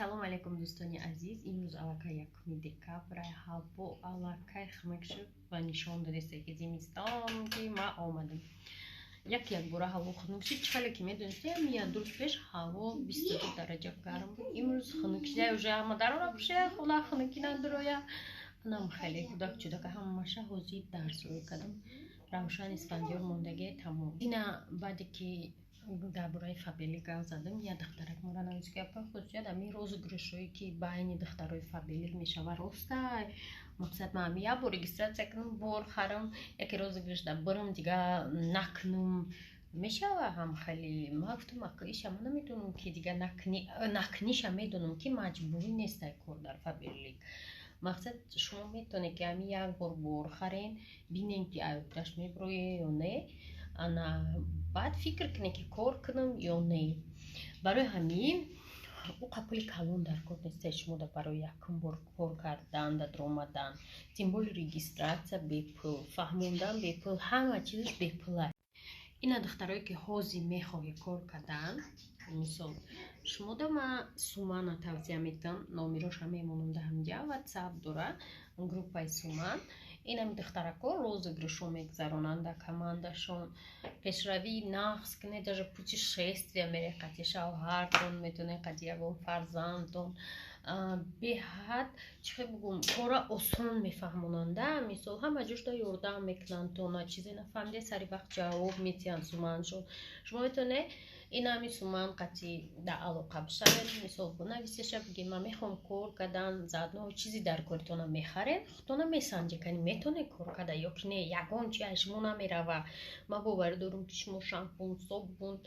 Салом алейкум, дӯстони азиз. Имрӯз аллакай 1 декабр, ҳаво аллакай хунук шуд ва нишон додеста, ки зимистон ки ма омадам. Як якбора ҳаво хунук шуд. Чӣ хеле ки медонистем, я 2 рӯз пеш ҳаво 22 дараҷа гарм буд, имрӯз хунук шуда, уже ҳама дарора пӯша, хона хунукӣ надороя. Анам хеле кӯдак чудака ҳамаша ҳозир дарсрӯй кардам. Равшан Исфандиёр мондагӣ тамом. Ина баъде ки дар бораи Фаберлик гап задам, я духтарак мора навист, ки апа хусусият ҳамин розыгрышҳое, ки байни духтарои Фаберлик мешава, ростай? Мақсад, ман ҳами як бор регистрация кунам, бор харам, яке розыгрыш да бирам, дига накунам, мешава? Ҳам хеле ма гуфтам, акиша ма намедонам, ки дига накниша медонам, ки маҷбурӣ нестай кор дар Фаберлик. Мақсад, шумо метавонед, ки ҳами як бор бор харен, бинен, ки аюдаш меброє ё не, ана баъд фикр кунед, ки кор кунам ё не. Барои ҳамин уқа пули калон дар кор нестай шумо да барои якум бор кор кардан, да даромадан. Тем более регистрация бепул, фаҳмондан бепул, ҳама чизаш бепула. Ина духтарое, ки ҳозир мехоҳед кор кардан, мисол, шумо да ма Сумана тавсия медиҳам. Номероша мемонам да ҳамҷа, Ватсап дора группаи Суман. Инами духтарако розыгрышо мегузаронанд дар командашон. Пешравии нағз кунед, даже путешествия мере қати шавҳартон, метавонед қати ягон фарзандтон. Беҳад, чӣ хел бугум, кора осон мефаҳмонанда. Мисол, ҳама ҷошда ёрдам мекунанд, тона чизе нафаҳмиде, сари вақт ҷавоб метиҳанд Суманшон. Шумо метавонед инами Суман қати дар алоқа бишавед, мисол, бинависеша, бигед, ман мехоҳам кор кардан, заодно чизи дар коритона мехаред, худтона месанҷед, кани метавонед кор карда ё ки не. Ягон чи аз шумо намерава. Ман боварӣ дорам, ки шумо шампун, собун,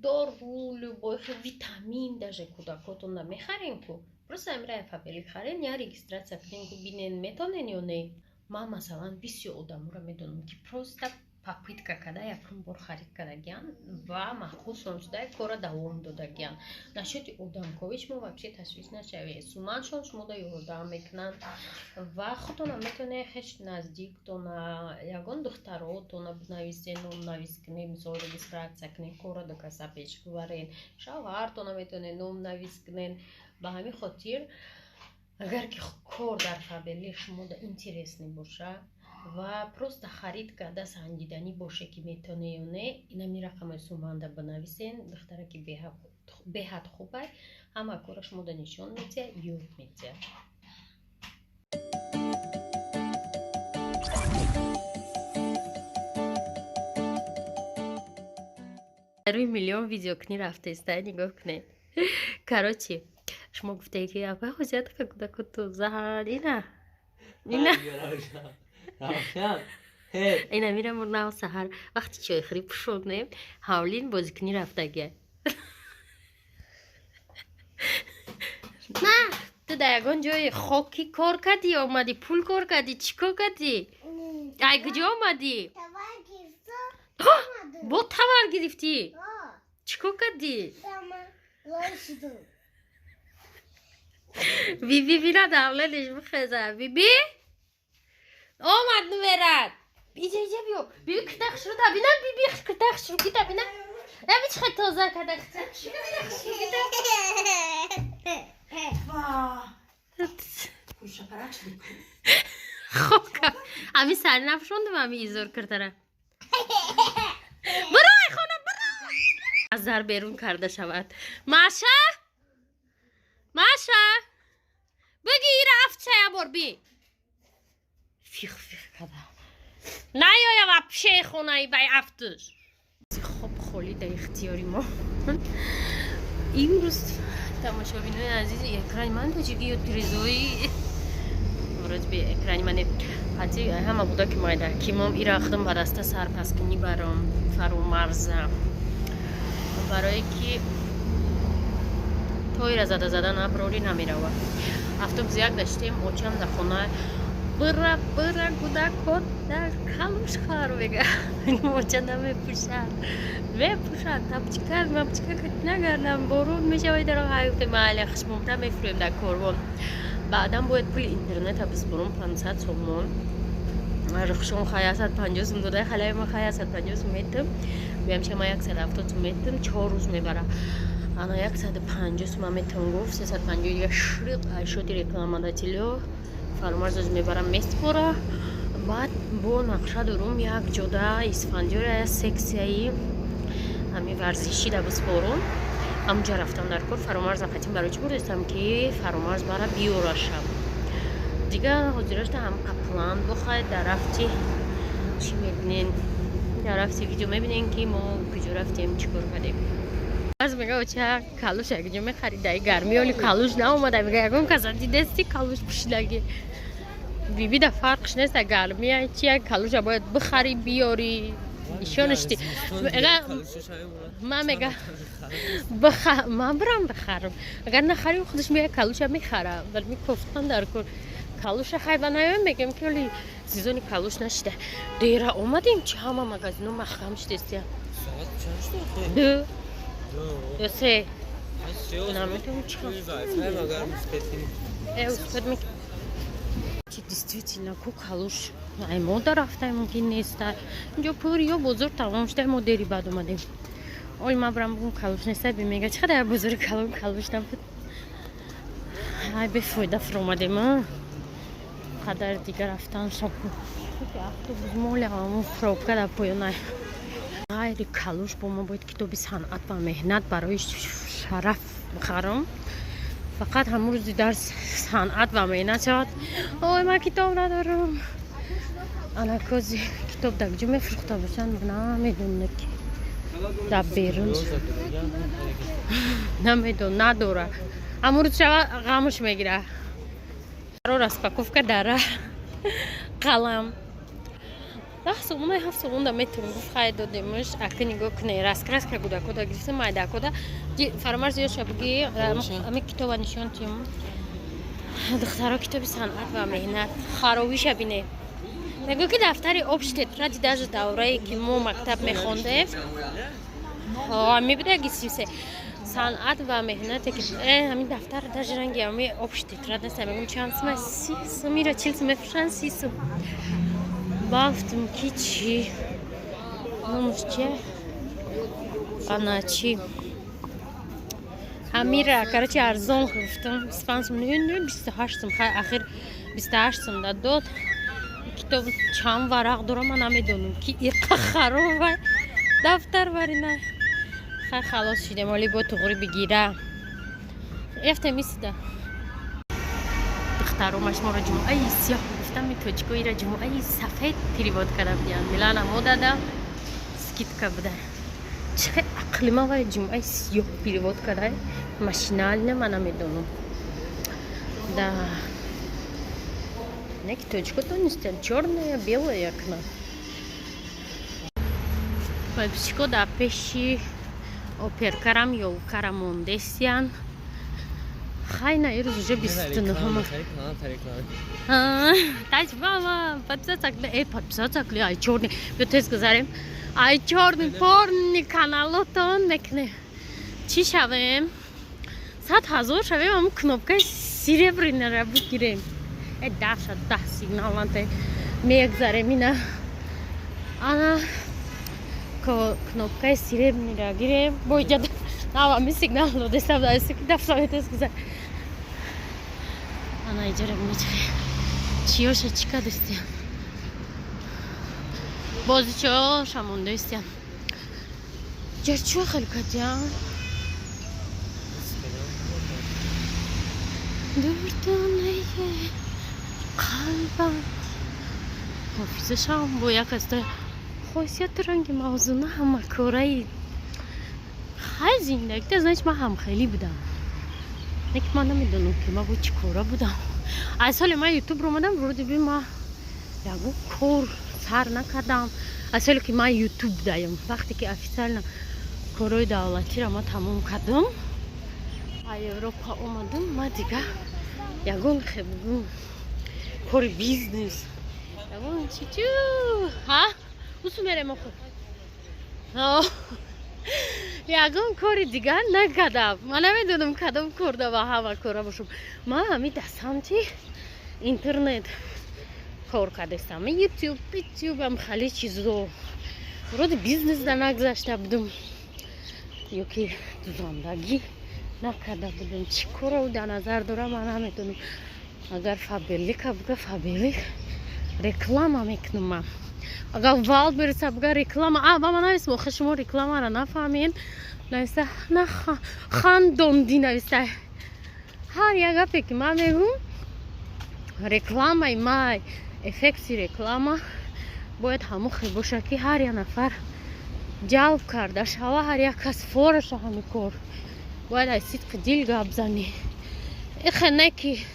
дору, любой витамин даже кӯдакотонда мехарем ку. Просто амира Фаберлик харен, я регистрация кунем ку, бинен, метавонен ё не. Ман, масалан, бисёр одаморо медонам, ки просто попытка карда, якум бор харид кардагиян ва махсусан шуда кора давом додагиян. Насчёти одамковӣ шумо вообще ташвиш нашавед. Суманшон шумода ёрдам мекунанд ва худтона метавонед хеш наздиктона, ягон духтаротона бинависед, номнавис кунед, мисол, регистрация кунед, кора до каса пеш бибаред, шавҳартона метавонед номнавис кунед. Ба ҳамин хотир, агар ки кор дар Фаберлик шумода интересный боша ва просто харид карда санҷиданӣ боше, ки метавоне ё не, инами рақамои Суманда бинависен. Духтара ки беҳад хубай, ҳама кора шумода нишон медиҳад, ёд медиҳад. Рӯи миллион видеокунӣ рафтеста, нигоҳ кунед. Короче, шумо гуфтае, ки апай хусият кӯдаку тозаҳан. Ина, ина, ина мирам нав саҳар вақти чойхӯрӣ пӯшонем, ҳавлин бозикунӣ рафтагия. Ту дар ягон ҷои хокӣ кор кардӣ, омадӣ, пул кор кардӣ, чӣ кор кардӣ? Ай куҷо омадӣ? Бо товар гирифтӣ, чӣ кор кардӣ? Биби бина, давлениш бихеза. Биби омад, нумерад. Иҷа, иҷа биё. Биби кита хушрӯ та бина, биби кита хушрӯ кита бина. Аби чӣ хел тоза карда кита хушрӯ кита. Шапарак шуди. Хоб, ами сари нафшондум, ами изор киртара. Бирой хона, бирой. Аз дар берун карда шавад. Маша? Маша? Бигир афча бор би. Фих фих када. Наёя вообще хонаи бай афтуш. Хоб холӣ дар ихтиёри мо. Имрӯз, тамошобинои азиз, экрани ман тоҷики ё тирезои вроде бы экрани мане ҳати ҳама буда, ки майда кимом ира худам ба даста сарпаскунӣ баром фаромарза, барое ки то ира зада зада наброрӣ, намерава. Автобус як даштем, очам дар хона бира бира, кӯдакот дар калуш хар мега, оча намепӯшад, мепӯшад тапчика мапчика нагардам, борон мешавад дар ҳай. Майли, хишмомта мефурем дар корвон. Баъдан бояд пули интернета бисбурам, 500 сомон. Рухшон хай 150 сум дода, халаи ма хай 150 сум метам, биям шама 170 сум метам, 4 рӯз мебара. Ана, 150 сума метавон гуфт, 350 дига шриқ айшоти рекламодателё. Фармарз мебарам, меспора. Баъд бо нақша дорум, як ҷода Исфандиёра секцияи ҳами варзишӣ да биспорум. Ҳамҷа рафтам дар кор. Фаромарза қатим барои чӣ бурдестам, ки Фаромарз бара биёрашам. Дига ҳозирашта ҳам план бохай. Дар рафти чӣ мебинен, дар рафти видео мебинен, ки мо куҷо рафтем, чӣ кор кардем. Аз мега: «Оча, калуш якҷо мехари даи гармӣ? Оли калуш наомада». Мега: «Ягон каса дидести калуш пӯшидаги?» Биби да фарқш нест, гармия чи, як калуша бояд бихарӣ, биёрӣ, нишонашти. Ман мега: «Ман бирам бихарам». Агар нахарим, худаш мея, калуша мехара. Вале мекофтан дар кор калуша. Хай, ба наём, мегем, ки оли сезони калуш нашида. Дера омадем, чи ҳама магазино маҳкам шудестия. 2 ё 3, наметонам чи. Успеть мек чи, действительно, ку калуш ай мода рафтай мумкин неста. Инҷо пур ё бозор тамом шуда, мо дери баъд омадем. Ой, ман бирам бугум, калуш неста. Би мега: «Чӣ қадар бозори калон, калуш набуд?» Ай, бефоида фуромадем, қадар дига рафтан шаб. Автобус моля, ҳамон пробка дар поёнай. Ғайри калуш бо мо бояд китоби «Санъат ва меҳнат» барои Шараф бихарам. Фақат ҳамун рӯзи дарс «Санъат ва меҳнат» шавад. Ой, ман китоб надорам. Ана, кози китоб дар куҷо мефурӯхта бошанд, ман намедонам, ки дар берун намедон надора. Ҳамун рӯз шава, ғамуш мегира. Распаковка дара қалам 10 сомона, 7 сомон да метавон гуфт. Хай, додемш. Ака, нигоҳ куне, раскраска гудакода гирифтам, майдакода. Фаромарз, ёша буги, ами китоба нишон тим. Духтаро, китоби «Санъат ва меҳнат» харовиша бине. Мегӯ, ки дафтари общий тетради даже даврае, ки мо мактаб мехондем, мебуда гисисе «Санъат ва меҳнате», ки ҳамин дафтар даже ранги ҳами общий тетрадь нест. Мегӯм, чанд сума? 30 сум. Ира 40 сум мефурӯшанд, 30 сум. Бафтум, ки чӣ, номуш чия? Ана, чӣ, ҳамира, короче, арзон гуфтам, 25 сум, не, 28 сум. Хай, ахир 28 сум да дод. Китоб чанд варақ дорам, ман намедонам, ки иқа хароба дафтар барина. Хай, халос шидем. Оли бо туғри бигира рафтем, исида. Духтаро, шуморо ҷумъаи сиёҳ гуфтам, тоҷикоира ҷумъаи сафед перевод карда будиянд. Милана мо дада скидка буда. Чӣ ақли ман вай ҷумъаи сиёҳ перевод карда машинально, ман намедонам. Да не, ки тоҷико донистем, чёрное, белое окно. Подписчико, дар пеши оперкарам ёлкара мондесиян. Хай, на ирӯз уже 29-ма. Тач мама, подписаться кли, подписаться кли. Ай чёрный бё, тез гузарем. Ай чёрный порни каналотон мекунем. Чӣ шавем, 100 000 шавем, ҳамн кнопкаи серебряныйра бигирем. Э, даҳ ша, даҳ сигнал манте мегзарем. Ина, ана, кнопкаи серебряныйра гирем. Бо иҷа навами сигнал додестам, дафтами тез гузар. Ана, иҷара бинед, чиёша чӣ кадестиям, бозичоша мондаистиям. Ҷар чӣ хел кадиям? Дурдонаи қалбам ҳофизашам бо як аста хосияту ранги мавзуна ҳамакораи. Хай, зиндагита, значит, ман ҳамхелӣ будам. Не ки ман намедонам, ки ман бо чӣ кора будам. Аз соли ман Ютуб омадам, вроде бы ман ягон кор сар накардам. Аз соли ки ман Ютуб даям, вақте ки официально корҳои давлатиро ман тамом кардам, а Европа омадам, ман дига ягон хебгум кори бизнес, ягон чи чу ҳа усу мерем охо, ягон кори дигар накардам. Ман намедонам, кадом кор да ба ҳама кора бошам. Ман ҳами дар самти интернет кор кардастам, Ютуб, ютубам, хали чизо. Вроде бизнес да нагзашта будум. Ё ки дузандагӣ накарда будам. Чӣ корро дар назар дорам, ман наметонам. Агар Фаберлика буга, Фаберлик реклама мекунам ман. Агар Вайлдберриса буга, реклама. А ба ман нависм, охир шумо рекламаро нафаҳмед. Нависта на хандонди, нависта. Ҳар як гапе ки ман мегӯм, рекламаи май, эффекти реклама бояд ҳамон хел бошад, ки ҳар як нафар ҷалб карда шава, ҳар як кас фораша. Ҳамин кор бояд аз сидқи дил гап занӣ. Ихе не ки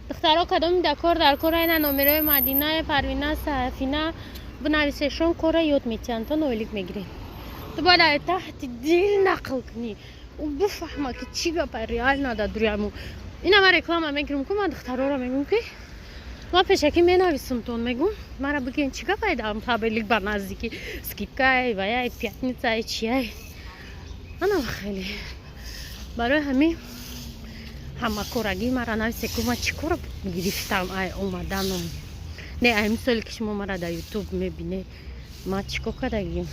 духтаро кадоми дар кор, дар кор айна номерои Мадина, Парвина, Сафина бинависешон, корра ёд метиҳанд, то нойлик мегирем. Ту бояд аз таҳти дил нақл кунӣ, ӯ бифаҳма, ки чӣ гапа реально дар дуриаму. Ина ман реклама мегирам ку, ман духтароро мегӯм, ки ман пешакӣ менависумтон, мегӯм, мара бигӯен, чӣ гапай дар Фаберлик, ба наздики скидкай, ваяй, пятницай, чияй, анам хеле. Барои ҳамин ҳамакорагӣ мара нависе ку, ман чӣ кора гирифтам ай омаданом. Не, ай мисоле ки шумо мара дар Ютуб мебинед, ман чӣ кор кардагим?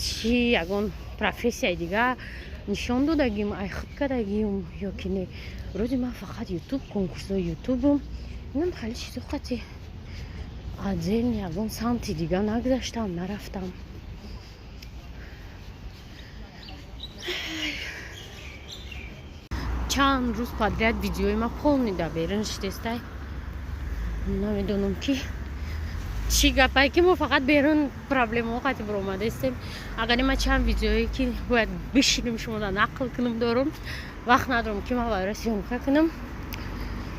Чӣ ягон профессияи дигар нишон додагим, ай худ кардагим ё ки не? Рӯзи ман фақат Ютуб, конкурсҳои Ютубум, инам хеле чизо қати отдельно ягон самти дига нагузаштам, нарафтам. Чанд рӯз подряд видеои ма полный дар берун шидестай. Намедонам, ки чӣ гапае, ки мо фақат берун проблемаҳо қати биромадаистем. Агар ма чанд видеое ки бояд бишинем, шумода нақл кунам, дорум, вақт надорам, ки ман вайра съёмка кунам.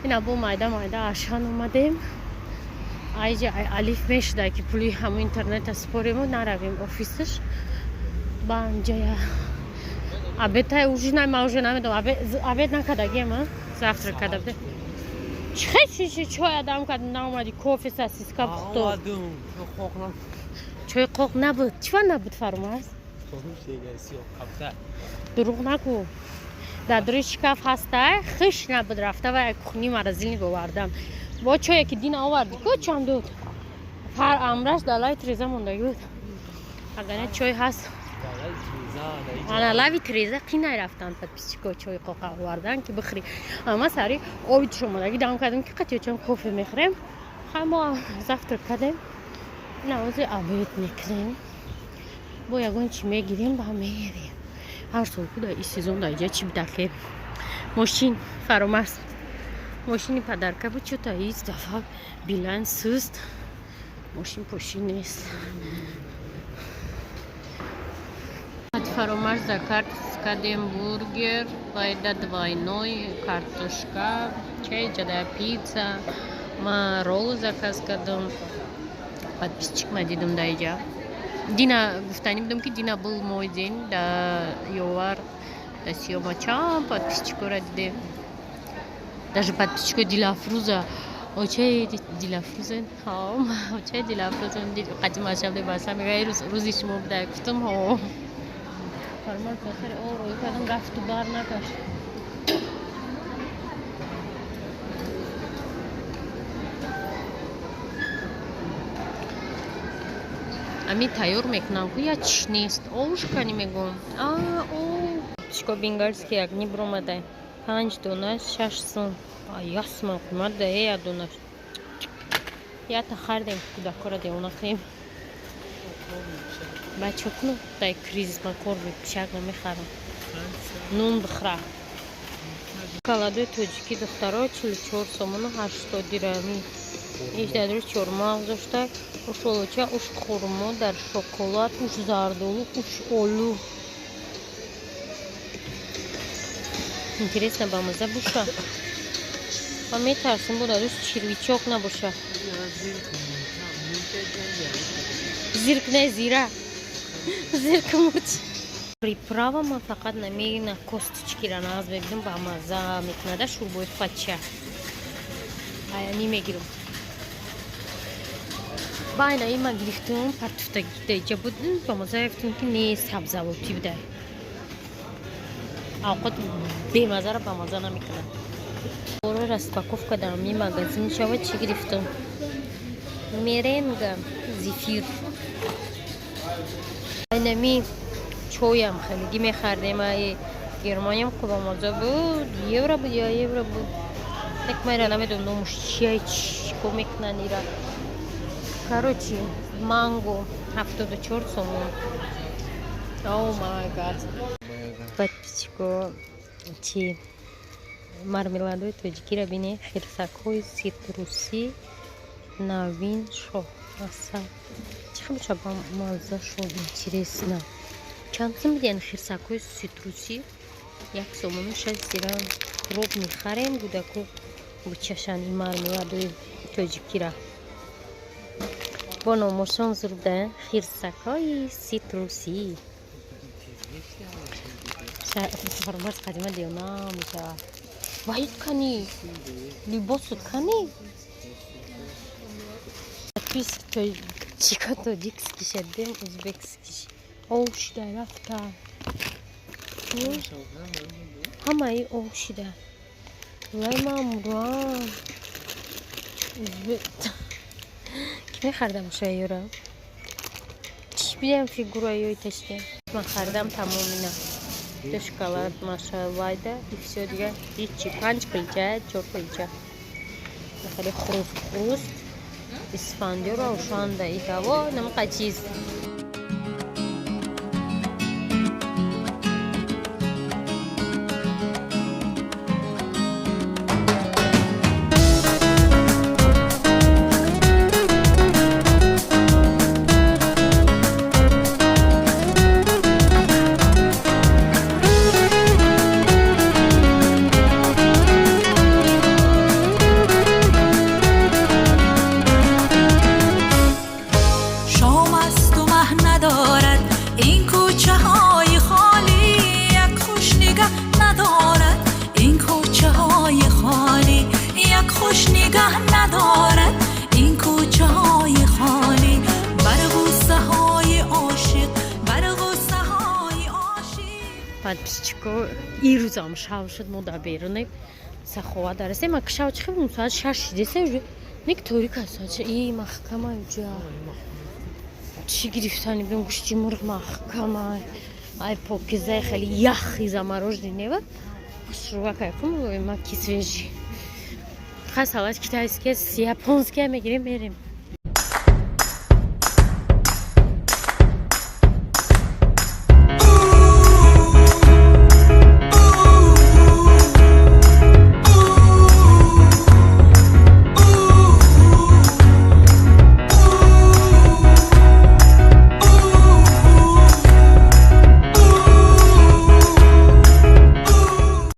Ина бо майда майда Ашан омадем. Айҷа ай алиф мешуда, ки пули ҳамун интернета спорему, наравем офисаш. Ба анҷая обедай, ужинай, ман уже намедонам. Обед накардагием, а завтрак карда будем. Чӣ чи чой адам кард, наомадӣ, кофе, сосиска пухто. Чой қоқ набуд. Чива набуд, Фарумаз? Дурӯғ нагӯ, дар дури шкаф ҳаста, хиш набуд. Рафта ва кухни морозильник овардам. Бо чое ки дина оварди ку, чанд буд, фар амраш дар лави треза мондагӣ буд. Агар не, чой ҳаст ана лави треза. Қинай рафтанд подписчико, чой қоқа овардан, ки бихӯри. Ама сари оби тушомадагӣ дам кардем, ки қатиёчам кофе мехӯрем. Хай, мо завтрак кардем, навози обед мекунем, бо ягон чӣ мегирем, ба мерем. Ҳар сол ку дар и сезон дар иҷа чӣ будаке, мошин, Фаромарз, мошини подарка буд. Чӯта ҳеҷ дафъа билан суст, мошин пошин нест. Фаромарз заказ кардем бургер, вайда двойной картошка, чай ҷада, пицца. Ма ролл заказ кардам. Подписчик ма дидам дар иҷа. Дина гуфтанӣ будам, ки дина был мой день да ёвар да сиёма, чанд подписчикора дидем, даже подписчико Дилафруза, очаи Дилафруза, очаи Дилафруза қадим аз шаб баса мега, рӯзи шумо буда. Гуфтам, ҳо. Фармон охири о рӯй кардам, рафту бар накашт. Ами тайёр мекунам ку, я чиш нест, овушкани мегӯм. Чико, бенгальский огни биромадай, панҷ дона 6 сум, ясман қимат да як донаш. Ята хардем, кӯдакора девона кунем. Баъд чо кунам? Дай кризис ман кор мепишак намехарам, нун бихӯра. Шоколадои тоҷикӣ, духтаро, 44 сомону 80 дирами. Иш дар чормағз дошта, уш олуча, уш хурмо дар шоколад, уш зардолу, уш олу. Интересно, ба маза буша? Ман метарсам, бо дар уш червячок набоша. Зирк не, зира, зирк муч. Приправа ман фақат намена косточкира нағз мебинам, ба маза мекунада шӯрбои пача. Аяни мегирам. Байна има гирифтум, партуфтагида буд, ба маза гирифтум, ки не, сабзавотӣ буда. Авқот бемазаро ба маза намекунад. Бора распаковка дар ми магазин шава. Чӣ гирифтум? Меренга, зефир, айнами. Чоям хелеги мехардем, ай Германиям қубамаза буд, евро буд я евро буд. Так майра намедонам номуш чия, чико мекунанд ира. Короче, манго 74 сомон. Oh my God. Подписчико, чи мармеладои тоҷикиро бине, хирсакҳои ситрусӣ навин шоҳ асал. Чӣ хел боша ба мазза шуд, интересно. Чанд сум бидиан хирсакҳои ситрусӣ? 1 сомону 60 дирам. Роб мехарем, гудаку бичашанд ин мармеладои тоҷикира. Бо номошон зурда хирсакҳои ситрусӣ. Фармаз қадима девона мешавад. Ваид кани либосут кани чико тоҷикский шадем, узбекский ов шида рафта, ҳамаи ов шида. Вай, мамурам, ки мехардам шаёра чӣ бидам, фигура ёй ташкем. Ман хардам, тамом, ина ду шоколад маша вайда и всё, дига ҳичи. Панҷ килча, чор килча, хеле хруст хруст Исфандиёро ушанда итаво намқа чиз. Шом асту маҳ надорад ин кӯчаҳои холӣ, як хуш нигаҳ надорад ин кӯчаҳои холӣ, як хуш нигаҳ надорад ин кӯчаҳои холӣ, бар ғуссаҳои ошиқ, бар ғуссаҳои ошиқ. Подписчико, ирӯзам шав шуд, мо дар берунем, Саховат дарасем. Ма шав чи хел соат 6 шидеса уже нек торик аст, соат и маҳкама. Уҷа чӣ гирифтани будем? Гӯшти мурғ маҳкама. Ай, покизаи хеле яхи замороженный нева хушрӯвакайкум, маки свежий. Ха, салат китайский, японский мегирем, мерем.